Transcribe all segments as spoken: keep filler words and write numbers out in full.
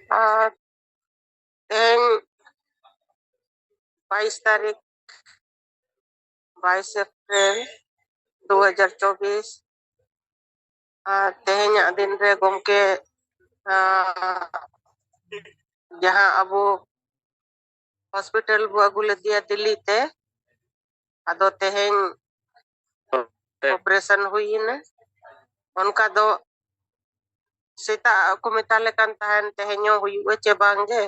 ᱟᱨ ᱛᱮᱦᱮᱧ ᱵᱟᱭᱤᱥ ᱛᱟᱹᱨᱤᱠᱷ, ᱵᱟᱭᱤᱥ ᱮᱯᱨᱤᱞ ᱫᱩ ᱦᱟᱡᱟᱨ ᱪᱚᱵᱵᱤᱥ, ᱟᱨ ᱛᱮᱦᱮᱧᱟᱜ ᱫᱤᱱ ᱨᱮ ᱜᱚᱢᱠᱮ, ᱟᱸ, ᱡᱟᱦᱟᱸ ᱟᱵᱚ ᱦᱚᱥᱯᱤᱴᱟᱞ ᱵᱚ ᱟᱹᱜᱩ ᱞᱮᱫᱮᱭᱟ ᱫᱤᱞᱞᱤ ᱛᱮ, ᱟᱫᱚ ᱛᱮᱦᱮᱧ ᱚᱯᱟᱨᱮᱥᱚᱱ ᱦᱩᱭᱮᱱᱟ᱾ ᱚᱱᱠᱟ ᱫᱚ ᱥᱮᱛᱟᱜ ᱠᱚ ᱢᱮᱛᱟᱞᱮ ᱠᱟᱱ ᱛᱟᱦᱮᱱ, ᱛᱮᱦᱮᱧ ᱦᱚᱸ ᱦᱩᱭᱩᱜᱼᱟ ᱪᱮ ᱵᱟᱝ ᱜᱮ᱾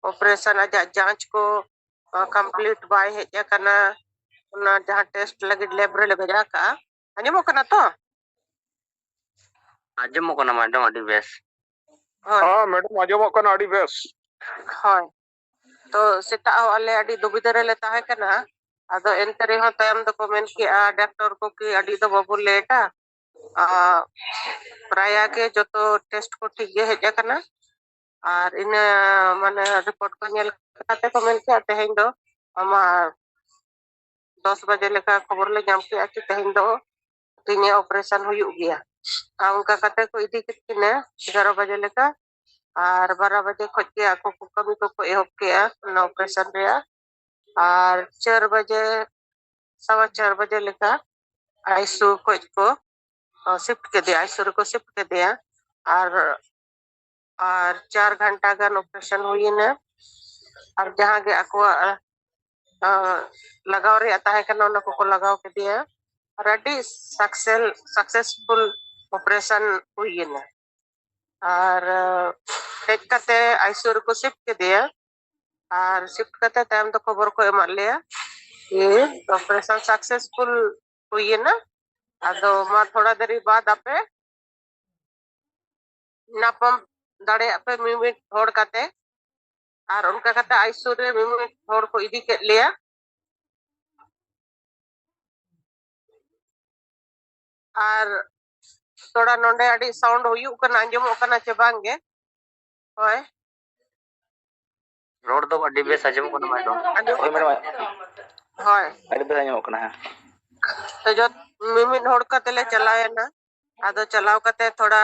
ᱚᱯᱟᱨᱮᱥᱚᱱ ᱟᱡᱟᱜ ᱡᱟᱸᱪ ᱠᱚ ᱠᱚᱢᱯᱞᱤᱴ ᱵᱟᱭ ᱦᱮᱡ ᱟᱠᱟᱱᱟ, ᱚᱱᱟ ᱡᱟᱦᱟᱸ ᱴᱮᱥᱴ ᱞᱟᱹᱜᱤᱫ ᱞᱮᱵ ᱨᱮᱞᱮ ᱵᱷᱮᱡᱟ ᱠᱟᱜᱼᱟ᱾ ᱟᱸᱡᱚᱢᱚᱜ ᱠᱟᱱᱟ ᱛᱚ? ᱟᱸᱡᱚᱢᱚᱜ ᱠᱟᱱᱟ ᱢᱮᱰᱟᱢ, ᱟᱹᱰᱤ ᱵᱮᱥ᱾ ᱦᱳᱭ᱾ ᱦᱮᱸ ᱢᱮᱰᱟᱢ, ᱟᱸᱡᱚᱢᱚᱜ ᱠᱟᱱᱟ ᱟᱹᱰᱤ ᱵᱮᱥ᱾ ᱦᱳᱭ᱾ ᱛᱚ ᱥᱮᱛᱟᱜ ᱦᱚᱸ ᱟᱞᱮ ᱟᱹᱰᱤ ᱫᱩᱵᱤᱫᱷᱟ ᱨᱮᱞᱮ ᱛᱟᱦᱮᱸ ᱠᱟᱱᱟ᱾ ᱟᱫᱚ ᱮᱱᱛᱮ ᱨᱮᱦᱚᱸ ᱛᱟᱭᱚᱢ ᱫᱚᱠᱚ ᱢᱮᱱ ᱠᱮᱜᱼᱟ ᱰᱟᱠᱛᱚᱨ ᱠᱚ ᱠᱤ ᱟᱹᱰᱤ ᱫᱚ ᱵᱟᱵᱚ ᱞᱮᱴᱟ, ᱟᱨ ᱯᱨᱟᱭᱟ ᱜᱮ ᱡᱚᱛᱚ ᱴᱮᱥᱴ ᱠᱚ ᱴᱷᱤᱠ ᱜᱮ ᱦᱮᱡ ᱟᱠᱟᱱᱟ᱾ ᱟᱨ ᱤᱱᱟᱹ ᱢᱟᱱᱮ ᱨᱤᱯᱳᱨᱴ ᱠᱚ ᱧᱮᱞ ᱠᱟᱛᱮ ᱠᱚ ᱢᱮᱱ ᱠᱮᱜᱼᱟ ᱛᱮᱦᱮᱧ ᱫᱚ ᱟᱢᱟᱜ ᱫᱚᱥ ᱵᱟᱡᱮ ᱞᱮᱠᱟ ᱠᱷᱚᱵᱚᱨ ᱞᱮ ᱧᱟᱢ ᱠᱮᱜᱼᱟ ᱠᱤ ᱛᱮᱦᱮᱧ ᱫᱚ ᱛᱤᱦᱤᱧ ᱚᱯᱟᱨᱮᱥᱚᱱ ᱦᱩᱭᱩᱜ ᱜᱮᱭᱟ᱾ ᱟᱨ ᱚᱱᱠᱟ ᱠᱟᱛᱮ ᱠᱚ ᱤᱫᱤ ᱠᱮᱫ ᱠᱤᱱᱟᱹ ᱮᱜᱟᱨᱚ ᱵᱟᱡᱮ ᱞᱮᱠᱟ, ᱟᱨ ᱵᱟᱨᱚ ᱵᱟᱡᱮ ᱠᱷᱚᱡ ᱜᱮ ᱟᱠᱚ ᱠᱚ ᱠᱟᱹᱢᱤ ᱠᱚᱠᱚ ᱮᱦᱚᱵ ᱠᱮᱜᱼᱟ ᱚᱱᱟ ᱚᱯᱟᱨᱮᱥᱚᱱ ᱨᱮᱭᱟᱜ᱾ ᱟᱨ ᱪᱟᱨ ᱵᱟᱡᱮ, ᱥᱟᱣᱟ ᱪᱟᱨ ᱵᱟᱡᱮ ᱞᱮᱠᱟ ᱟᱭᱥᱤᱭᱩ ᱠᱷᱚᱡ ᱠᱚ ᱥᱤᱯᱴ ᱠᱮᱫᱮᱭᱟ, ᱟᱭᱥᱤᱭᱩ ᱨᱮᱠᱚ ᱥᱤᱯᱴ ᱠᱮᱫᱮᱭᱟ᱾ ᱟᱨ ᱟᱨ ᱪᱟᱨ ᱜᱷᱚᱱᱴᱟ ᱜᱟᱱ ᱚᱯᱟᱨᱮᱥᱚᱱ ᱦᱩᱭᱮᱱᱟ᱾ ᱟᱨ ᱡᱟᱦᱟᱸ ᱜᱮ ᱟᱠᱚᱣᱟᱜ, ᱟᱸ, ᱞᱟᱜᱟᱣ ᱨᱮᱭᱟᱜ ᱛᱟᱦᱮᱸ ᱠᱟᱱᱟ, ᱚᱱᱟ ᱠᱚᱠᱚ ᱞᱟᱜᱟᱣ ᱠᱮᱫᱮᱭᱟ᱾ ᱟᱨ ᱟᱹᱰᱤ ᱥᱟᱠᱥᱮᱞ-, ᱥᱟᱠᱥᱮᱥᱯᱷᱩᱞ ᱚᱯᱟᱨᱮᱥᱚᱱ ᱦᱩᱭᱮᱱᱟ᱾ ᱟᱨ, ᱟᱸ, ᱦᱮᱡ ᱠᱟᱛᱮ ᱟᱭᱥᱤᱭᱩ ᱨᱮᱠᱚ ᱥᱤᱯᱴ ᱠᱮᱫᱮᱭᱟ᱾ ᱟᱨ ᱥᱤᱯᱴ ᱠᱟᱛᱮ ᱛᱟᱭᱚᱢ ᱫᱚ ᱠᱷᱚᱵᱚᱨ ᱠᱚ ᱮᱢᱟᱫ ᱞᱮᱭᱟ ᱡᱮ ᱚᱯᱟᱨᱮᱥᱚᱱ ᱥᱟᱠᱥᱮᱥᱯᱷᱩᱞ ᱦᱩᱭᱮᱱᱟ᱾ ᱟᱫᱚ ᱢᱟ ᱛᱷᱚᱲᱟ ᱫᱮᱨᱤ ᱵᱟᱫ ᱟᱯᱮ ᱧᱟᱯᱟᱢ ᱫᱟᱲᱮᱭᱟᱜ ᱯᱮ ᱢᱤᱢᱤᱫ ᱦᱚᱲ ᱠᱟᱛᱮ᱾ ᱟᱨ ᱚᱱᱠᱟ ᱠᱟᱛᱮ ᱟᱭᱥᱤᱭᱩ ᱨᱮ ᱢᱤᱢᱤᱫ ᱦᱚᱲ ᱠᱚ ᱤᱫᱤ ᱠᱮᱫ ᱞᱮᱭᱟ᱾ ᱟᱨ ᱛᱷᱚᱲᱟ ᱱᱚᱰᱮ ᱟᱹᱰᱤ ᱥᱟᱣᱩᱱᱰ ᱦᱩᱭᱩᱜ ᱠᱟᱱᱟ, ᱟᱸᱡᱚᱢᱚᱜ ᱠᱟᱱᱟ ᱪᱮ ᱵᱟᱝ ᱜᱮ? ᱦᱳᱭ᱾ ᱨᱚᱲ ᱫᱚ ᱟᱹᱰᱤ ᱵᱮᱥ ᱟᱸᱡᱚᱢᱚᱜ ᱠᱟᱱᱟ ᱢᱮᱰᱟᱢ᱾ ᱟᱸᱡᱚᱢᱚᱜ ᱦᱳᱭ ᱢᱮᱰᱟᱢ᱾ ᱦᱳᱭ᱾ ᱟᱹᱰᱤ ᱵᱮᱥ ᱟᱸᱡᱚᱢᱚᱜ ᱠᱟᱱᱟ, ᱦᱮᱸ᱾ ᱛᱚ ᱡᱚᱛ-, ᱢᱤᱢᱤᱫ ᱦᱚᱲ ᱠᱟᱛᱮ ᱞᱮ ᱪᱟᱞᱟᱣ ᱮᱱᱟ᱾ ᱟᱫᱚ ᱪᱟᱞᱟᱣ ᱠᱟᱛᱮ ᱛᱷᱚᱲᱟ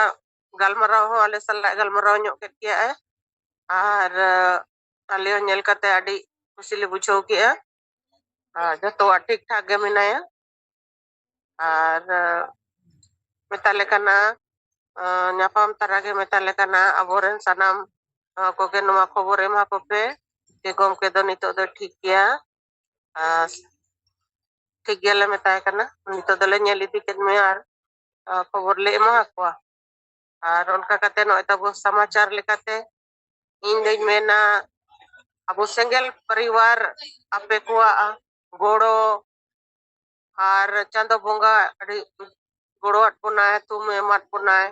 ᱜᱟᱞᱢᱟᱨᱟᱣ ᱦᱚᱸ ᱟᱞᱮ ᱥᱟᱞᱟᱜ ᱜᱟᱞᱢᱟᱨᱟᱣ ᱧᱚᱜ ᱠᱮᱫ ᱜᱮᱭᱟ᱾ ᱟᱨ ᱟᱞᱮ ᱦᱚᱸ ᱧᱮᱞ ᱠᱟᱛᱮ ᱟᱹᱰᱤ ᱠᱩᱥᱤ ᱞᱮ ᱵᱩᱡᱷᱟᱹᱣ ᱠᱮᱜᱼᱟ᱾ ᱟᱨ ᱡᱚᱛᱚᱣᱟᱜ ᱴᱷᱤᱠ ᱴᱷᱟᱠ ᱜᱮ ᱢᱮᱱᱟᱭᱟ᱾ ᱟᱨ ᱢᱮᱛᱟ ᱞᱮ ᱠᱟᱱᱟ, ᱧᱟᱯᱟᱢ ᱛᱟᱨᱟ ᱜᱮ ᱢᱮᱛᱟ ᱞᱮ ᱠᱟᱱᱟ, ᱟᱵᱚᱨᱮᱱ ᱥᱟᱱᱟᱢ ᱠᱚᱜᱮ ᱱᱚᱣᱟ ᱠᱷᱚᱵᱚᱨ ᱮᱢᱟ ᱠᱚᱯᱮ ᱡᱮ ᱜᱚᱢᱠᱮ ᱫᱚ ᱱᱤᱛᱚᱜ ᱫᱚ ᱴᱷᱤᱠ ᱜᱮᱭᱟ, ᱴᱷᱤᱠ ᱜᱮᱭᱟᱞᱮ ᱢᱮᱛᱟᱭ ᱠᱟᱱᱟ᱾ ᱱᱤᱛᱚᱜ ᱫᱚᱞᱮ ᱧᱮᱞ ᱤᱫᱤ ᱠᱮᱫ ᱢᱮᱭᱟ ᱟᱨ ᱠᱷᱚᱵᱚᱨ ᱞᱮ ᱮᱢᱟ ᱠᱚᱣᱟ᱾ ᱟᱨ ᱚᱱᱠᱟ ᱠᱟᱛᱮ ᱱᱚᱜᱼᱚᱭ ᱛᱟᱵᱚ ᱥᱚᱢᱟᱪᱟᱨ ᱞᱮᱠᱟᱛᱮ ᱤᱧ ᱫᱚᱧ ᱢᱮᱱᱟ, ᱟᱵᱚ ᱥᱮᱸᱜᱮᱞ ᱯᱚᱨᱤᱵᱟᱨ ᱟᱯᱮ ᱠᱚᱣᱟᱜ ᱜᱚᱲᱚ ᱟᱨ ᱪᱟᱸᱫᱚ ᱵᱚᱸᱜᱟ ᱟᱹᱰᱤ ᱜᱚᱲᱚᱣᱟᱫ ᱵᱚᱱᱟᱭ, ᱛᱷᱩᱢ ᱮᱢᱟᱫ ᱵᱚᱱᱟᱭ᱾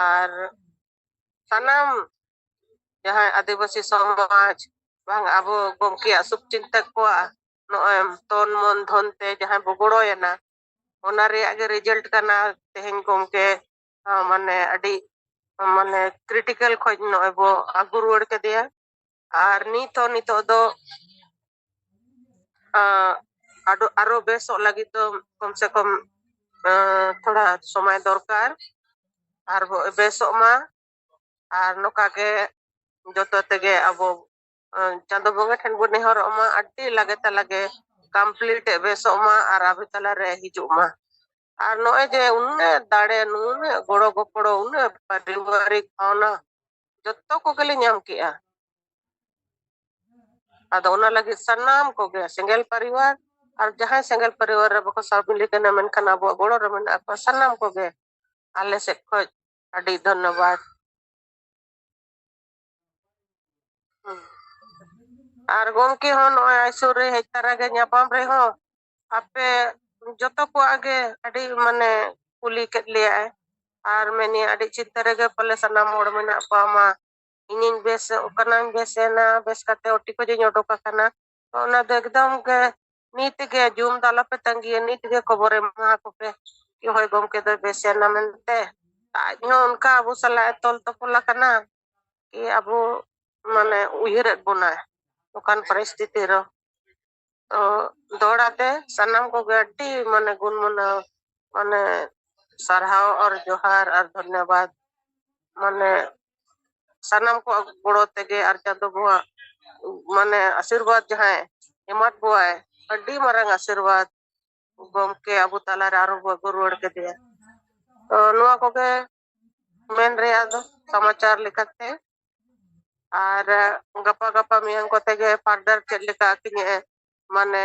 ᱟᱨ ᱥᱟᱱᱟᱢ ᱡᱟᱦᱟᱸᱭ ᱟᱹᱫᱤᱵᱟᱹᱥᱤ ᱥᱚᱢᱟᱡᱽ, ᱵᱟᱝ ᱟᱵᱚ ᱜᱚᱢᱠᱮᱭᱟᱜ ᱥᱩᱵ ᱪᱤᱱᱛᱟᱹ ᱠᱚᱣᱟᱜ ᱱᱚᱜᱼᱚᱭ ᱛᱚᱱ ᱢᱚᱱ ᱫᱷᱚᱱ ᱛᱮ ᱡᱟᱦᱟᱸᱭ ᱵᱚ ᱜᱚᱲᱚᱭᱮᱱᱟ, ᱚᱱᱟ ᱨᱮᱭᱟᱜ ᱜᱮ ᱨᱮᱡᱟᱞᱴ ᱠᱟᱱᱟ ᱛᱮᱦᱮᱧ ᱜᱚᱢᱠᱮ, ᱢᱟᱱᱮ ᱟᱹᱰᱤ, ᱢᱟᱱᱮ ᱠᱨᱤᱴᱤᱠᱟᱞ ᱠᱷᱚᱡ ᱱᱚᱜᱼᱚᱭ ᱵᱚ ᱟᱹᱜᱩ ᱨᱩᱣᱟᱹᱲ ᱠᱮᱫᱮᱭᱟ᱾ ᱟᱨ ᱱᱤᱛ ᱦᱚᱸ ᱱᱤᱛᱚᱜ ᱫᱚ ᱟᱨᱚ ᱵᱮᱥᱚᱜ ᱞᱟᱹᱜᱤᱫ ᱫᱚ ᱠᱚᱢ ᱥᱮ ᱠᱚᱢ ᱛᱷᱚᱲᱟ ᱥᱚᱢᱚᱭ ᱫᱚᱨᱠᱟᱨ, ᱟᱨ ᱵᱚ ᱵᱮᱥᱚᱜ ᱢᱟ᱾ ᱟᱨ ᱱᱚᱝᱠᱟ ᱜᱮ ᱡᱚᱛᱚ ᱛᱮᱜᱮ ᱟᱵᱚ ᱪᱟᱸᱫᱚ ᱵᱚᱸᱜᱟ ᱴᱷᱮᱱ ᱵᱚ ᱱᱮᱦᱚᱨᱚᱜ ᱢᱟ, ᱟᱹᱰᱤ ᱞᱟᱜᱮ ᱛᱟᱞᱟᱜᱮ ᱠᱚᱢᱯᱞᱤᱴ ᱮ ᱵᱮᱥᱚᱜ ᱢᱟ ᱟᱨ ᱟᱵᱚ ᱛᱟᱞᱟᱨᱮ ᱦᱤᱡᱩᱜ ᱢᱟ᱾ ᱟᱨ ᱱᱚᱜᱼᱚᱭ ᱡᱮ ᱩᱱᱟᱹᱜ ᱫᱟᱲᱮ, ᱱᱩᱱᱟᱹᱜ ᱜᱚᱲᱚ ᱜᱚᱯᱚᱲᱚ, ᱩᱱᱟᱹᱜ ᱯᱟᱨᱤᱵᱟᱨᱤᱠ ᱵᱷᱟᱣᱱᱟ, ᱡᱚᱛᱚ ᱠᱚᱜᱮᱞᱮ ᱧᱟᱢ ᱠᱮᱜᱼᱟ᱾ ᱟᱫᱚ ᱚᱱᱟ ᱞᱟᱹᱜᱤᱫ ᱥᱟᱱᱟᱢ ᱠᱚᱜᱮ ᱥᱮᱸᱜᱮᱞ ᱯᱚᱨᱤᱵᱟᱨ ᱟᱨ ᱡᱟᱦᱟᱸᱭ ᱥᱮᱸᱜᱮᱞ ᱯᱚᱨᱤᱵᱟᱨ ᱨᱮ ᱵᱟᱠᱚ ᱥᱟᱢᱤᱞ ᱠᱟᱱᱟ, ᱢᱮᱱᱠᱷᱟᱱ ᱟᱵᱚᱣᱟᱜ ᱜᱚᱲᱚ ᱨᱮ ᱢᱮᱱᱟᱜ ᱠᱚᱣᱟ, ᱥᱟᱱᱟᱢ ᱠᱚᱜᱮ ᱟᱞᱮ ᱥᱮᱫ ᱠᱷᱚᱡ ᱟᱹᱰᱤ ᱫᱷᱚᱱᱱᱚᱵᱟᱫ᱾ ᱟᱨ ᱜᱚᱢᱠᱮ ᱦᱚᱸ ᱱᱚᱜᱼᱚᱭ ᱟᱭ ᱥᱩᱨ ᱨᱮ ᱦᱮᱡ ᱛᱟᱨᱟ ᱜᱮ ᱧᱟᱯᱟᱢ ᱨᱮᱦᱚᱸ ᱟᱯᱮ ᱡᱚᱛᱚ ᱠᱚᱣᱟᱜ ᱜᱮ ᱟᱹᱰᱤ ᱢᱟᱱᱮ ᱠᱩᱞᱤ ᱠᱮᱫ ᱞᱮᱭᱟᱭ᱾ ᱟᱨ ᱢᱮᱱᱮ ᱟᱹᱰᱤ ᱪᱤᱱᱛᱟᱹ ᱨᱮᱜᱮ ᱯᱟᱞᱮ ᱥᱟᱱᱟᱢ ᱦᱚᱲ ᱢᱮᱱᱟᱜ ᱠᱚᱣᱟ, ᱢᱟ ᱤᱧᱤᱧ ᱵᱮᱥᱚᱜ ᱠᱟᱱᱟᱧ, ᱵᱮᱥᱮᱱᱟ, ᱵᱮᱥ ᱠᱟᱛᱮ ᱚᱴᱤ ᱠᱷᱚᱡ ᱤᱧ ᱚᱰᱚᱠ ᱟᱠᱟᱱᱟ᱾ ᱚᱱᱟ ᱫᱚ ᱮᱠᱫᱚᱢ ᱜᱮ ᱱᱤᱛ ᱜᱮ ᱡᱩᱢ ᱫᱚ ᱟᱞᱚᱯᱮ ᱛᱟᱺᱜᱤᱭᱟ, ᱱᱤᱛ ᱜᱮ ᱠᱷᱚᱵᱚᱨ ᱮᱢᱟ ᱠᱚᱯᱮ ᱠᱤ ᱦᱳᱭ ᱜᱚᱢᱠᱮ ᱫᱚᱭ ᱵᱮᱥᱮᱱᱟ ᱢᱮᱱᱛᱮ᱾ ᱟᱡ ᱦᱚᱸ ᱚᱱᱠᱟ ᱟᱵᱚ ᱥᱟᱞᱟᱜ ᱮ ᱛᱚᱞ ᱛᱚᱯᱚᱞ ᱟᱠᱟᱱᱟ ᱠᱤ ᱟᱵᱚ ᱢᱟᱱᱮ ᱩᱭᱦᱟᱹᱨᱮᱫ ᱵᱚᱱᱟᱭ ᱱᱚᱝᱠᱟᱱ ᱯᱚᱨᱤᱥᱛᱷᱤᱛᱤ ᱨᱮ᱾ ᱛᱚ ᱫᱚᱦᱲᱟ ᱛᱮ ᱥᱟᱱᱟᱢ ᱠᱚᱜᱮ ᱟᱹᱰᱤ ᱢᱟᱱᱮ ᱜᱩᱱ ᱢᱟᱱᱟᱣ, ᱢᱟᱱᱮ ᱥᱟᱨᱦᱟᱣ ᱟᱨ ᱡᱚᱦᱟᱨ ᱟᱨ ᱫᱷᱚᱱᱭᱚᱵᱟᱫ᱾ ᱢᱟᱱᱮ ᱥᱟᱱᱟᱢ ᱠᱚᱣᱟᱜ ᱜᱚᱲᱚ ᱛᱮᱜᱮ ᱟᱨ ᱪᱟᱸᱫᱚ ᱵᱚᱸᱜᱟ ᱢᱟᱱᱮ ᱟᱥᱤᱨᱵᱟᱫᱽ ᱡᱟᱦᱟᱸᱭ ᱮᱢᱟᱫ ᱵᱚᱣᱟᱭ, ᱟᱹᱰᱤ ᱢᱟᱨᱟᱝ ᱟᱥᱤᱨᱵᱟᱫᱽ ᱜᱚᱢᱠᱮ ᱟᱵᱚ ᱛᱟᱞᱟᱨᱮ ᱟᱨᱚ ᱵᱚ ᱟᱹᱜᱩ ᱨᱩᱣᱟᱹᱲ ᱠᱮᱫᱮᱭᱟ᱾ ᱛᱚ ᱱᱚᱣᱟ ᱠᱚᱜᱮ ᱢᱮᱱ ᱨᱮᱭᱟᱜ ᱫᱚ ᱥᱚᱢᱟᱪᱟᱨ ᱞᱮᱠᱟᱛᱮ᱾ ᱟᱨ ᱜᱟᱯᱟ ᱜᱟᱯᱟ ᱢᱮᱭᱟᱝ ᱠᱚᱛᱮ ᱜᱮ further ᱪᱮᱫ ᱞᱮᱠᱟ ᱟᱹᱠᱤᱱ ᱮ ᱢᱟᱱᱮ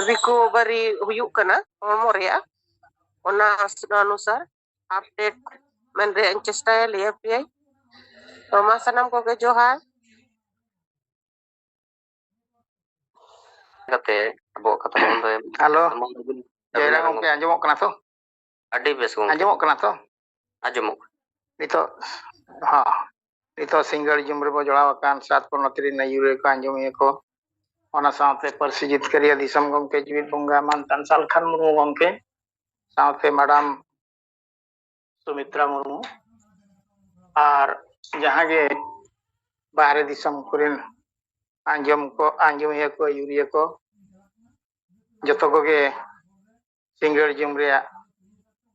recovery ᱦᱩᱭᱩᱜ ᱠᱟᱱᱟ ᱦᱚᱲᱢᱚ ᱨᱮᱭᱟᱜ, ᱚᱱᱟ ᱚᱱᱩᱥᱟᱨ update ᱢᱮᱱ ᱨᱮᱭᱟᱜ ᱤᱧ ᱪᱮᱥᱴᱟᱭᱟ, ᱞᱟᱹᱭ ᱟᱯᱮᱭᱟᱹᱧ᱾ ᱛᱚ ᱢᱟ ᱥᱟᱱᱟᱢ ᱠᱚᱜᱮ ᱡᱚᱦᱟᱨ᱾ ᱠᱟᱛᱮ ᱟᱵᱚᱣᱟᱜ ᱠᱟᱛᱷᱟ ᱵᱚᱱ ᱫᱚᱦᱚᱭᱟ᱾ ᱦᱮᱞᱳ᱾ ᱡᱚᱭᱨᱟᱢ ᱜᱚᱢᱠᱮ, ᱟᱸᱡᱚᱢᱚᱜ ᱠᱟᱱᱟ ᱛᱚ? ᱟᱹᱰᱤ ᱵᱮᱥ ᱜᱚᱢᱠᱮ᱾ ᱟᱸᱡᱚᱢᱚᱜ ᱠᱟᱱᱟ ᱛᱚ? ᱟᱸᱡᱚᱢᱚᱜ ᱠᱟᱱᱟ᱾ ᱱᱤᱛᱚᱜ, ᱦᱚᱸ, ᱱᱤᱛᱚᱜ ᱥᱤᱸᱜᱟᱹᱲ ᱡᱩᱢ ᱨᱮᱵᱚ ᱡᱚᱲᱟᱣ ᱟᱠᱟᱱ ᱥᱟᱛ ᱯᱚᱱᱚᱛ ᱨᱮᱱ ᱟᱹᱭᱩᱨᱤᱭᱟᱹ ᱠᱚ, ᱟᱸᱡᱚᱢᱤᱭᱟᱹ ᱠᱚ, ᱚᱱᱟ ᱥᱟᱶᱛᱮ ᱯᱟᱹᱨᱥᱤ ᱡᱤᱛᱠᱟᱹᱨᱤᱭᱟᱹ ᱫᱤᱥᱚᱢ ᱜᱚᱢᱠᱮ ᱡᱤᱣᱤᱫ ᱵᱚᱸᱜᱟ ᱢᱟᱱ ᱛᱟᱱᱥᱟᱞ ᱠᱷᱟᱱ ᱢᱩᱨᱢᱩ ᱜᱚᱢᱠᱮ, ᱥᱟᱶᱛᱮ ᱢᱮᱰᱟᱢ ᱥᱩᱢᱤᱛᱨᱟ ᱢᱩᱨᱢᱩ, ᱟᱨ ᱡᱟᱦᱟᱸ ᱜᱮ ᱵᱟᱦᱨᱮ ᱫᱤᱥᱚᱢ ᱠᱚᱨᱮᱱ ᱟᱸᱡᱚᱢ ᱠᱚ, ᱟᱸᱡᱚᱢᱤᱭᱟᱹ ᱠᱚ, ᱟᱹᱭᱩᱨᱤᱭᱟᱹ ᱠᱚ, ᱡᱚᱛᱚ ᱠᱚᱜᱮ ᱥᱤᱸᱜᱟᱹᱲ ᱡᱩᱢ ᱨᱮᱭᱟᱜ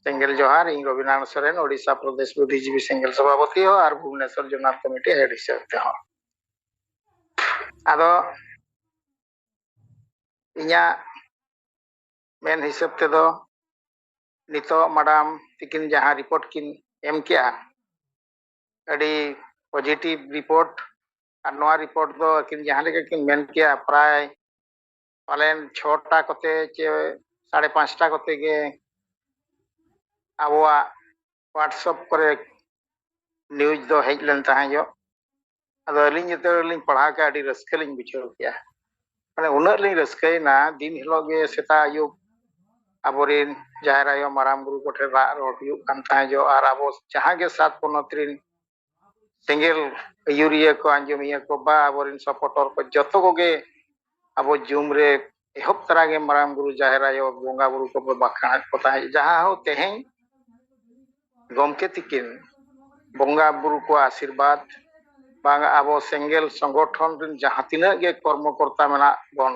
ᱥᱮᱸᱜᱮᱞ ᱡᱚᱦᱟᱨ᱾ ᱤᱧ ᱨᱚᱵᱤᱱᱟᱨᱟᱭᱚᱬ ᱥᱚᱨᱮᱱ, ᱳᱰᱤᱥᱟ ᱯᱨᱚᱫᱮᱥ ᱵᱩᱫᱽᱫᱷᱤᱡᱤᱵᱤ ᱥᱮᱸᱜᱮᱞ ᱥᱚᱵᱷᱟᱯᱚᱛᱤ ᱦᱚᱸ ᱟᱨ ᱵᱷᱩᱵᱽᱱᱮᱥᱚᱨ ᱡᱳᱱᱟᱞ ᱠᱚᱢᱤᱴᱤ ᱦᱮᱰ ᱦᱤᱥᱟᱹᱵ ᱛᱮᱦᱚᱸ᱾ ᱟᱫᱚ ᱤᱧᱟᱹᱜ ᱢᱮᱱ ᱦᱤᱥᱟᱹᱵ ᱛᱮᱫᱚ ᱱᱤᱛᱚᱜ ᱢᱮᱰᱟᱢ ᱛᱤᱠᱤᱱ ᱡᱟᱦᱟᱸ ᱨᱤᱯᱳᱨᱴ ᱠᱤᱱ ᱮᱢ ᱠᱮᱜᱼᱟ, ᱟᱹᱰᱤ ᱯᱚᱡᱤᱴᱤᱵᱷ ᱨᱤᱯᱳᱨᱴ᱾ ᱟᱨ ᱱᱚᱣᱟ ᱨᱤᱯᱳᱨᱴ ᱫᱚ ᱟᱹᱠᱤᱱ ᱡᱟᱦᱟᱸ ᱞᱮᱠᱟ ᱠᱤᱱ ᱢᱮᱱ ᱠᱮᱜᱼᱟ, ᱯᱨᱟᱭ ᱯᱟᱞᱮᱱ ᱪᱷᱚᱴᱟ ᱠᱚᱛᱮ ᱪᱮ ᱥᱟᱲᱮ ᱯᱟᱸᱪᱴᱟ ᱠᱚᱛᱮ ᱜᱮ ᱟᱵᱚᱣᱟᱜ WhatsApp ᱠᱚᱨᱮ ᱱᱤᱭᱩᱡᱽ ᱫᱚ ᱦᱮᱡ ᱞᱮᱱ ᱛᱟᱦᱮᱸ ᱡᱚᱜ᱾ ᱟᱫᱚ ᱟᱹᱞᱤᱧ ᱡᱚᱛᱚ ᱞᱤᱧ ᱯᱟᱲᱦᱟᱣ ᱠᱮᱜᱼᱟ, ᱟᱹᱰᱤ ᱨᱟᱹᱥᱠᱟᱹ ᱞᱤᱧ ᱵᱩᱡᱷᱟᱹᱣ ᱠᱮᱜᱼᱟ᱾ ᱢᱟᱱᱮ ᱩᱱᱟᱹᱜ ᱞᱤᱧ ᱨᱟᱹᱥᱠᱟᱹᱭᱮᱱᱟ, ᱫᱤᱱ ᱦᱤᱞᱳᱜ ᱜᱮ ᱥᱮᱛᱟᱜ ᱟᱹᱭᱩᱵ ᱟᱵᱚᱨᱮᱱ ᱡᱟᱦᱮᱨ ᱟᱭᱳ ᱢᱟᱨᱟᱝ ᱵᱩᱨᱩ ᱠᱚᱴᱷᱮᱱ ᱨᱟᱜ ᱨᱚᱲ ᱦᱩᱭᱩᱜ ᱠᱟᱱ ᱛᱟᱦᱮᱸ ᱡᱚᱜ, ᱟᱨ ᱟᱵᱚ ᱡᱟᱦᱟᱸ ᱜᱮ ᱥᱟᱛ ᱯᱚᱱᱚᱛ ᱨᱮᱱ ᱥᱮᱸᱜᱮᱞ ᱟᱹᱭᱩᱨᱤᱭᱟᱹ ᱠᱚ, ᱟᱸᱡᱚᱢᱤᱭᱟᱹ ᱠᱚ, ᱵᱟ ᱟᱵᱚᱨᱮᱱ ᱥᱟᱯᱚᱴᱚᱨ ᱠᱚ, ᱡᱚᱛᱚ ᱠᱚᱜᱮ ᱟᱵᱚ ᱡᱩᱢ ᱨᱮ ᱮᱦᱚᱵ ᱛᱚᱨᱟ ᱜᱮ ᱢᱟᱨᱟᱝ ᱵᱩᱨᱩ ᱡᱟᱦᱮᱨ ᱟᱭᱳ ᱵᱚᱸᱜᱟ ᱵᱩᱨᱩ ᱠᱚᱵᱚ ᱵᱟᱠᱷᱟᱱᱮᱫ ᱠᱚ ᱛᱟᱦᱮᱸᱫ᱾ ᱡᱟᱦᱟᱸ ᱦᱚᱸ ᱛᱮᱦᱮᱧ ᱜᱚᱢᱠᱮ ᱛᱤᱠᱤᱱ ᱵᱚᱸᱜᱟ ᱵᱩᱨᱩ ᱠᱚᱣᱟᱜ ᱟᱥᱤᱨᱵᱟᱫᱽ, ᱵᱟᱝ ᱟᱵᱚ ᱥᱮᱸᱜᱮᱞ ᱥᱚᱝᱜᱚᱴᱷᱚᱱ ᱨᱮᱱ ᱡᱟᱦᱟᱸ ᱛᱤᱱᱟᱹᱜ ᱜᱮ ᱠᱚᱨᱢᱚᱠᱚᱨᱛᱟ ᱢᱮᱱᱟᱜ ᱵᱚᱱ,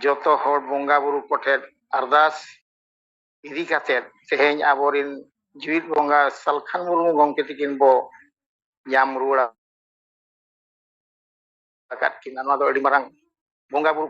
ᱡᱚᱛᱚ ᱦᱚᱲ ᱵᱚᱸᱜᱟ ᱵᱩᱨᱩ ᱠᱚᱴᱷᱮᱱ ᱟᱨᱫᱟᱥ ᱤᱫᱤ ᱠᱟᱛᱮᱫ ᱛᱮᱦᱮᱧ ᱟᱵᱚᱨᱮᱱ ᱡᱤᱣᱤᱫ ᱵᱚᱸᱜᱟ ᱥᱟᱞᱠᱷᱟᱱ ᱢᱩᱨᱢᱩ ᱜᱚᱢᱠᱮ ᱛᱤᱠᱤᱱ ᱵᱚ ᱧᱟᱢ ᱨᱩᱣᱟᱹᱲ ᱟᱠᱟᱫ ᱠᱤᱱᱟ᱾ ᱱᱚᱣᱟ ᱫᱚ ᱟᱹᱰᱤ ᱢᱟᱨᱟᱝ ᱵᱚᱸᱜᱟ ᱵᱩᱨᱩ